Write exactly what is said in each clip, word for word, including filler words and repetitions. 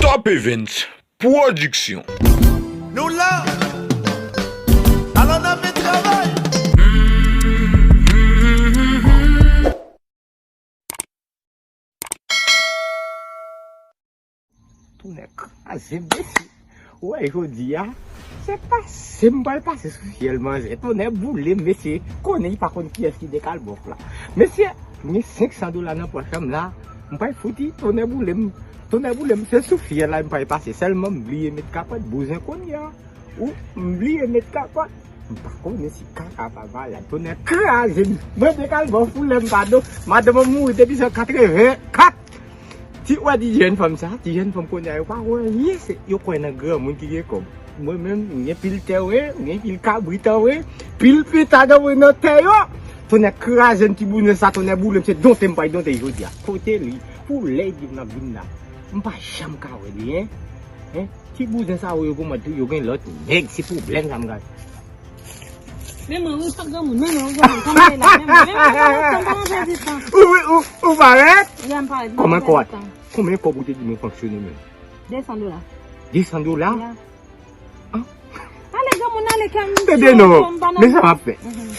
Up Events Production. Nou la! Alò n ap travay! Tonnè kraze m, mesye. Ou wè jodi a, se pase m pral pase sou fyèl manzè. Tonnè boule m, mesye. Konnen li pa konn kiyès ki de kalbòf la. Mesye, m gen senk san dola nan pòch an m la. M pral fouti, tonnè boule m. Tonnè boule m, se sou fyèl la m pral pase. Sèlman m bliye met kapòt, bouzen kounye a. Ou, m bliye met kapòt. M pa konnen si kaka pa malad. Tonnè kraze m. Mwen de kalbòf pou lè m pa do. Madanm mwen mouri depi san katreven kat. Ti, ou wè ti jèn fanm sa, ti jèn fanm kounye a yo pa wè anyen, se, yo kwè nan granmoun ki gen kòb. Mwen menm, m gen pil tè wi, m gen pil kabrit wi, pil pita nan mwen nan tè yo. Tonnè kraze m ti bouzen sa, tonnè boule m, se donte m pral donte jodi a. Kote li, pou lè di m n ap vin la. M pa janm ka wè li, en. En? Ti bouzen sa yo, yo kòmanse, yo gen lòt nèg, se pwoblèm sa m gade. Men mwen, wi, pa granmoun, men mwen, wi, granmoun, kòman e la, men mwen, men mwen, granmoun, kòman pèdi tan? Ou, ou, ou, ou parèt? Ya, m parèt, m parèt. Kòman kòb? Konbyen kòb ou te di mwen fonksyone menm? De san dola. De san dola? Ya. Ah. Ale, granmoun, ale, kè m. Tande non, men sa m ap fè. Mhm.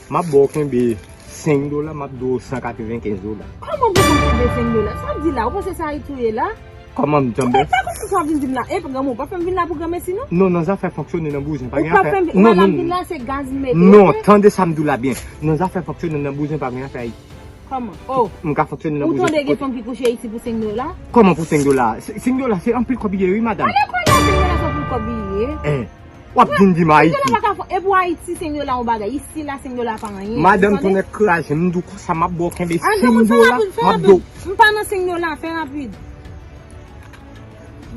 M ap ba w kenbe senk dola, m ap di w san katrevenkenz dola. Kòman pou mwen kenbe senk dola? Sa w di la, ou panse sa Ayiti w ye la? Kòman m tanbe? Ou pa konn sa w vin di m la. E, granmoun, ou pa fè m vin la pou granmesi, non? Non, nan zafè fonksyone nan bouzen, pa gen afè. Ou pa fè m vin, non, madanm vin la, se gaz m mete. Non, tande sa m di w la byen. Nan zafè fonksyone nan bouzen, pa gen afè Ayiti. Kòman? Oh. M ka fonksyone nan bouzen. Ou tande gen fanm ki kouche isi pou senk dola? Kòman pou senk dola? Se, senk dola, se anpil kòb li ye, wi, madanm. Ale kounye a, senk dola se anpil kòb li ye. Eh. W ap vin di m Ayiti. Senk dola pa ka fè, e pou Ayiti, senk dola yon bagay. Isi la, senk dola pa anyen. Madanm, tonnè kraze m, m di w konsa, m ap ba w kenbe senk dola, m ap ba w. M pa nan senk dola, fè rapid.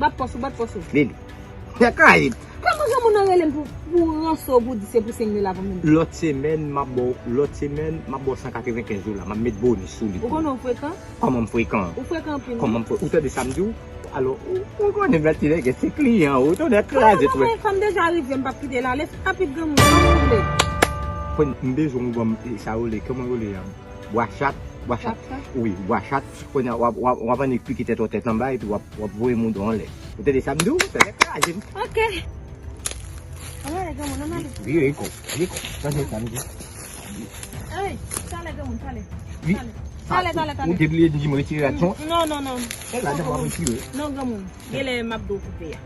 Bat pòch ou, bat pòch ou. Lili. Nèg kraze m. Kòman granmoun nan rele m pou, pou ranse w, pou di se pou senk dola pou m vin? Lòt semèn, m ap ba w, lòt semèn, m ap ba w san katrevenkenz dola, m ap met bonis sou li. Ou konnen w frekan? Kòman m frekan? Ou frekan anpil, wi. Kòman m frekan? Ou tande sa m di w? Alò, ou, ou konnen bèl ti nèg, se kliyan ou, tonnè kraze tou. Mwen, fanm deja rive, m p ap kite l ale. Fè rapid, granmoun, kòman w vle? Kòm m bezwen w ban m, e, sa yo rele, kòman yo rele a? Bwa chat, bwa chat. Bwa chat? Wi, bwa chat. Kounye a, w ap, w ap, w ap annik pike tèt ou tèt anba, epi w ap, w ap voye mouda w anlè. Ou tande sa m di w? Tonnè kraze m. Ok. Ann ale, granmoun, ann ale. Vire kò w, vire kò w. Tande sa m di w. Ey, talè, granmoun, talè. Talè, talè, talè. Ou te bliye di m retire rad sa? Non, non, non. E la, devan m retire. Non, granmoun. Genlè m ap dwe koupe a.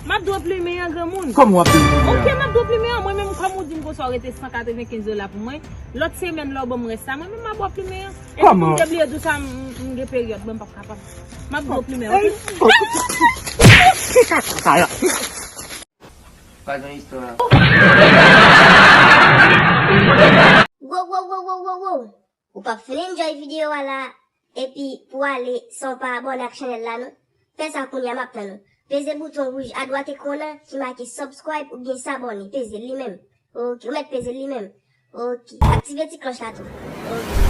M ap dwe plimen an, granmoun. Kòman w ap dwe plimen an? Ok, m ap dwe plimen an. Mwen menm, kòm ou di m konsa, w rete san katrevenkenz dola pou mwen. Lòt semèn, lè w ban m rès la, mwen menm m ap dwe plimen an. Epi pou m te bliye di w sa, m, m, m gen peryòd, mwen m p ap kapab. M ap dwe plimen an, ok? Ey, ki kaka sa la? Pa gen istwa. Wo, wo, wo, wo, wo, wo. Ou p ap fin enjoy videyo a la, epi pou ale san w pa abòne ak chanèl la non. Fè sa kounye a, m ap tann ou. Peze bouton wouj adwat ekran w lan ki make subscribe oubyen s'abonner. Peze li menm. Ok, ou mèt peze li menm. Ok. Aktive ti klòch la tou. Ok.